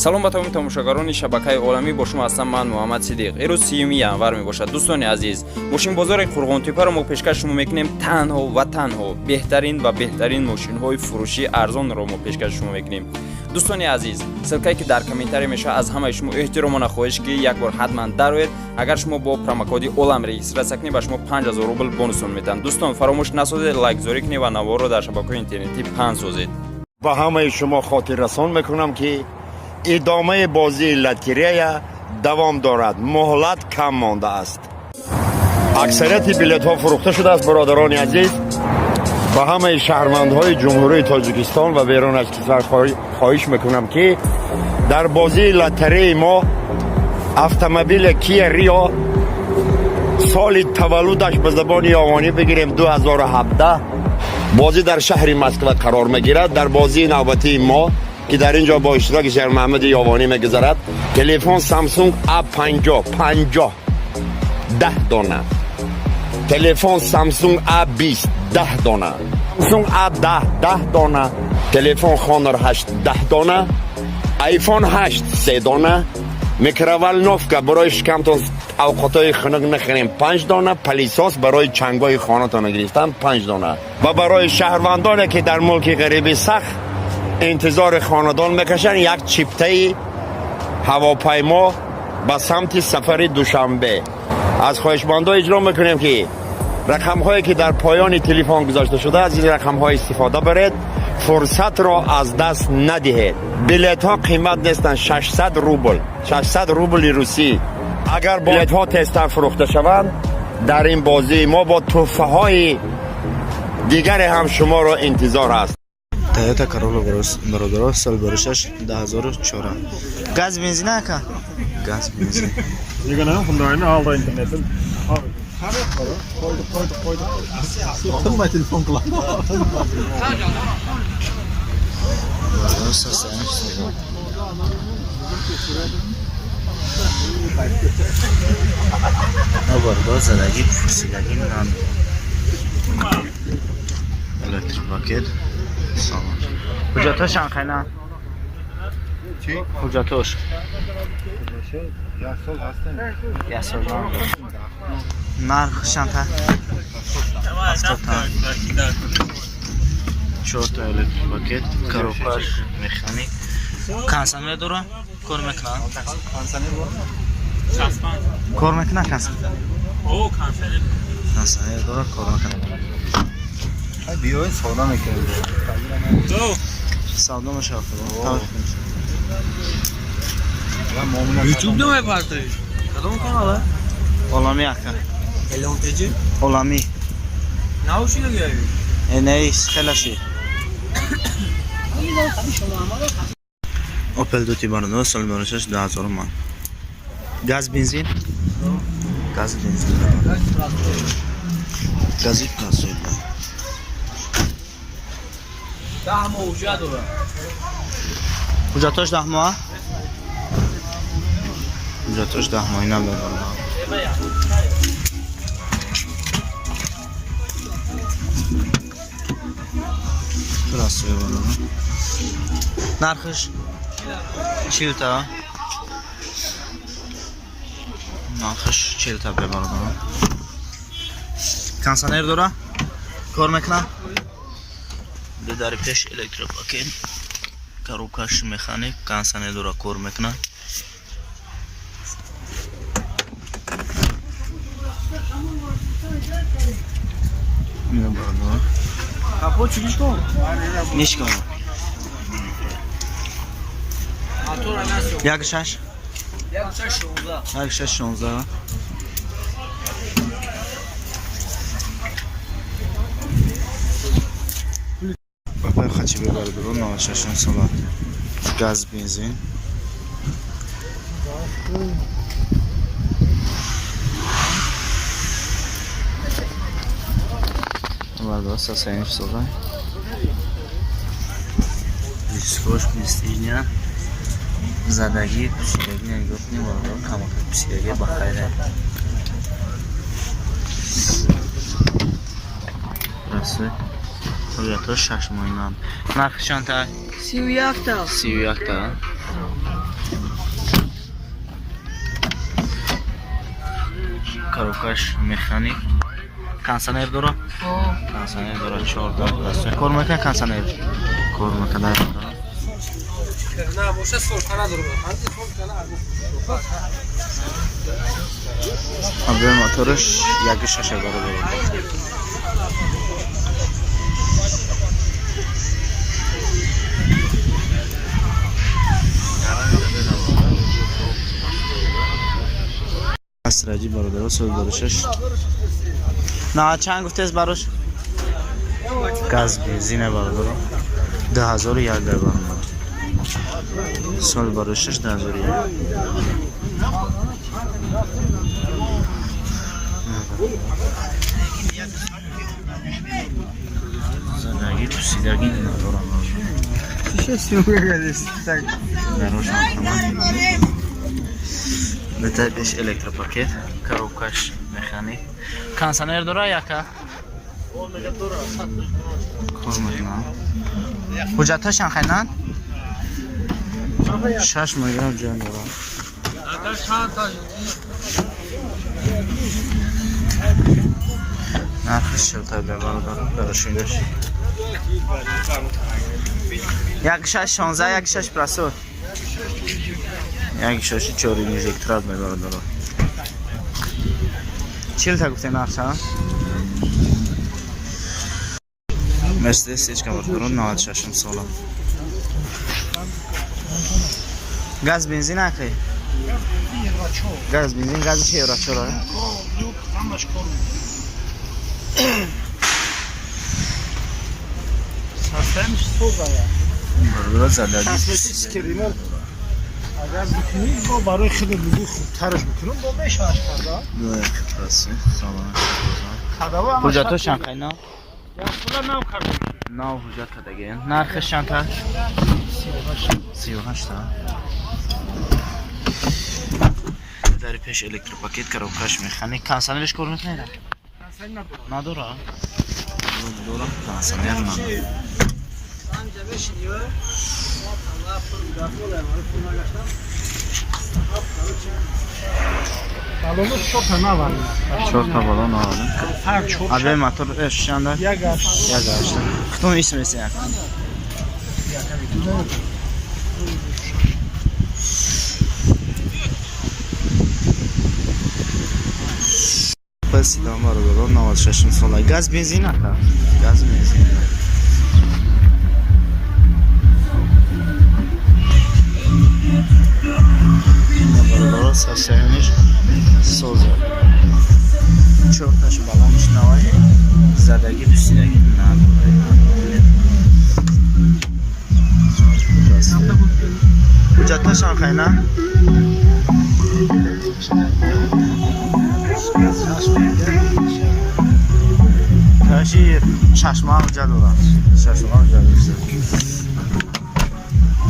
Салом ба тамоми тамошогарони шабакаи Оламӣ, бо шумо ҳастам ман, Муҳаммад Сидиқ. Ирӯз 30 январ мебошад. Дӯстони азиз, мошинбозори Қурғонтеппаро мо пешкаш шумо мекунем. Танҳо ва танҳо беҳтарин ва беҳтарин мошинҳои фурӯшии арзонро мо пешкаш шумо мекунем. Дӯстони азиз, ссылка е ки дар комментария мешавад, аз ҳамаи шумо эҳтиромона хоҳиш, ки як бор ҳатман дароед. Агар шумо бо промокоди Олам регистрация кунед, ба шумо 5000 рубл бонусон метаҳанд. Дӯстон, фаромӯш насозед, лайкзорӣ кунед ва наворро дар шабакаҳои интернетӣ паҳн созед. Ба ҳамаи шумо хотиррасон мекунам, ки идомаи бозии лотерея давом дорад, муҳлат кам мондааст, аксарияти билетҳо фурӯхта шудааст. Бародарони азиз, ба ҳамаи шаҳрвандҳои Ҷумҳурии Тоҷикистон ва берун аз кишвар хоҳиш мекунам, ки дар бозии лотереяи мо автомобили Кия Рио, соли таваллудаш ба забони ёвонӣ бигирем 2017, бозӣ дар шаҳри Москва қарор мегирад. Дар бозии навбатии мо, ки дар ин ҷо бо иштироки Шермаҳмади Ёвонӣ мегузарад, телефон Samsung A50 50, 10 дона, телефон Samsung A20, 10 дона, Samsung A10, 10 дона, телефон Honor 8, 10 дона, iPhone 8, 3 дона, микроволновка барои шикамтон авқотҳои хунук нахӯрем, 5 дона, пылесос барои чангои хонатон гирифтан, 5 дона ва барои шаҳрвандоне, ки дар мулки ғарибӣ сахт интизори хонадон мекашанд, як чиптаи ҳавопаймо ба самти сафари Душанбе. Аз хоҳишмандо иҷро мекунем, ки рақамҳое, ки дар поёни телефон гузошта шуда, аз ин рақамҳо истифода баред, фурсатро аз даст надиҳед. Билетҳо қимат нестанд, 600 рубл, 600 рубли русӣ. Агар билетҳо тезтар фурӯхта шаванд, дар ин бозии мо бо тӯҳфаҳои дигаре ҳам шуморо интизор аст. Toyota Corolla, бародаро, соли 2006, 10 004. Газ, бензин, ака? Газ, бензин. Aldı internetin. Koyduk koyduk koyduk. Telefon kullandı. Бародаро, состояние соза. На, бародаро, задагӣ, пурсидагӣ надорам. Электропакет, салон. Ҳуҷҷатош анқайна? Чӣ? Ҳуҷҷатош. Як сол ҳастем. Як сол. Нарх чанд? 70 та. Чорта электропакет, коробкаш механик. Кондиционер дора? Кор мекунад? Кор мекунад кондиционер? Кондиционер дора, кор мекунад. Биёед, савдо мекунем. Савдо мешавад. YouTube намепартоиш? Кадом канала? Олами, ака. Элон ТЖ? Олами. Наушида гияви? Э, нест, хелаши. Opel Duty, бародаро, соли 2006, 10 000 ман. Газ, бензин? Газ, бензин. Гази простой. 10 моҳ ҳуҷҷат дорад. Ҳуҷҷатош 10 моҳ? Ҳуҷҷатош 10 моҳ ина, бародаро. Простой, бародаро. Нархиш 40 та. Нархиш 40 та, бародаро. Кондиционер дора? Кор мекунад? Ду дари пеш, электропакет, коробкаш механик, кондиционер дора, кор мекунад. Ина, бародаро. Капот чӣ кун? Нишкон. 1,6? 1,6 16. 1,6 16. Опел хачиби, бародаро, 96 сола. Газ, бензин. Бародаро, состояние соза. Дискош бистижня. Задагӣ, пусидагӣ нигоҳ кунем, бародаро, камака пусидагӣ, ба хайре. Расул. Ҳуҷҷатҳо 6 моҳинанд. Нархи чанд та? 31 та. 31 та. Коробкаш механик. Кондиционер дора? Кондиционер дора 14. Кор мекунад кондиционер? Кор мекунад. На, боша солка надорам. Объем мотораш 1.6 баробар. Асраҷи бародаро соли 26. На чанд гуфтест барош? Газ бензин бародаро. 2001 дар баромад. Соли 26 2001. Задаги пусидаги надорам. Бетар пеш электропакет, коробкаш механик. Кондиционер дора яка? Кор мекунам. Ҳуҷҷатҳошам хайнан? 6 миллион ҷон дорам. Нархиш чилта бародар, дарашиндаш. 1.6 16, 1.6 просо. 1.6 4 инжекторат мебародаро. Чилта гуфте нарха? Мерседес ҳеч бародаро 96 сола. Газ бензин акай? Газ бензин, гази евро 4. Бародаро задаги. Агар бикунӣ бо барои худ бугу хубтараш бикунам бо мешаваш карда. Ҳуҷҷатҳошам қайна? Нав карда. Нав ҳуҷҷат кардагӣ. Нархаш чанд та? 38 та. Дар пеш электропакет, коробкаш механик. Кондиционерш кор мекунад? Надора. Дора, кондиционер надора. Балону чорта навард. Чорта балон навард. Ҳар чор. Абе мотор чанда? Як ҳашт. Як ҳашт. Хутун исм эси як. Пас идома бародарон 96 сола. Газ бензин ака? Газ бензин. Бародарон состояниш соза. Чорташ балонш навай. Задаги пусидаги надорад. Ҳуҷҷатҳошам хайна? Таши шашмоҳ ҳуҷҷат дорад. Шашмоҳ ҳуҷҷат дошта.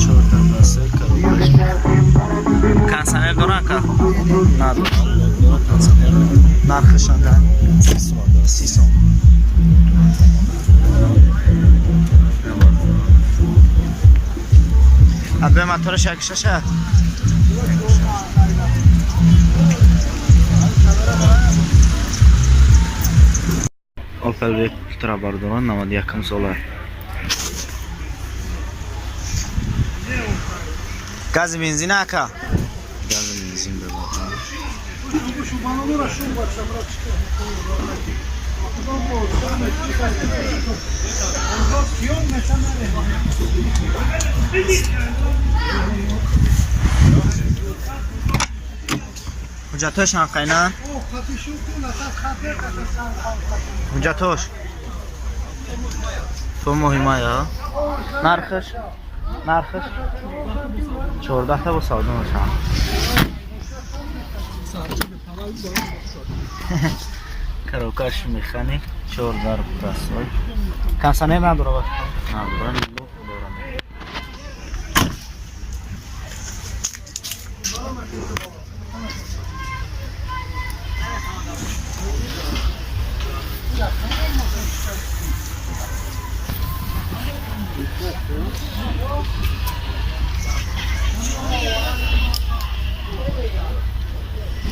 Чорта баста коробкаш. Кондиционер дора ака? Надорад. Кондиционер. Нархаш чанд? 30 сом. Абе мотораш 1.6? Opel Vectra бародарон 91 сола. Гази бензин ака? Гази бензин бародарон. Ҳуҷҷатҳошам қайна? Ҳуҷҷатҳош? То моҳи мая? Нархаш? Нархаш? 14 та бо савдо мешавад. Коробкаш механик 4 просой. Кондиционер надорад? Надорад, лук дорад.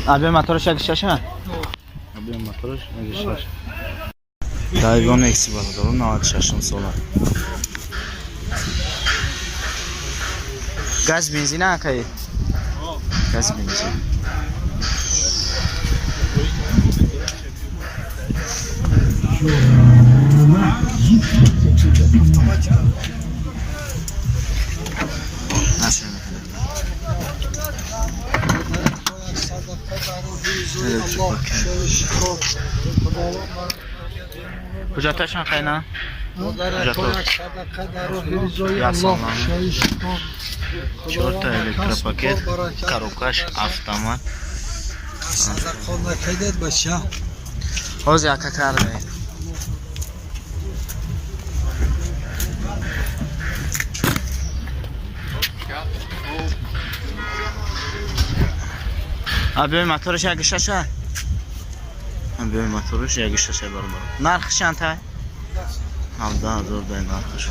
Абе мотораш 1.6? Объем мотораш 1.6. Дайвон Экси бародарон 96 сола. Газ бензин акай? Газ бензин. Ҳуҷҷаташон қайна? Чорта электропакет, коробкаш автомат. Ҳозир ака карда. Объем мотораш 1.6. Объем мотораш 1.6 баробар. Нархи чанд тай? 17 000 дай нархаш.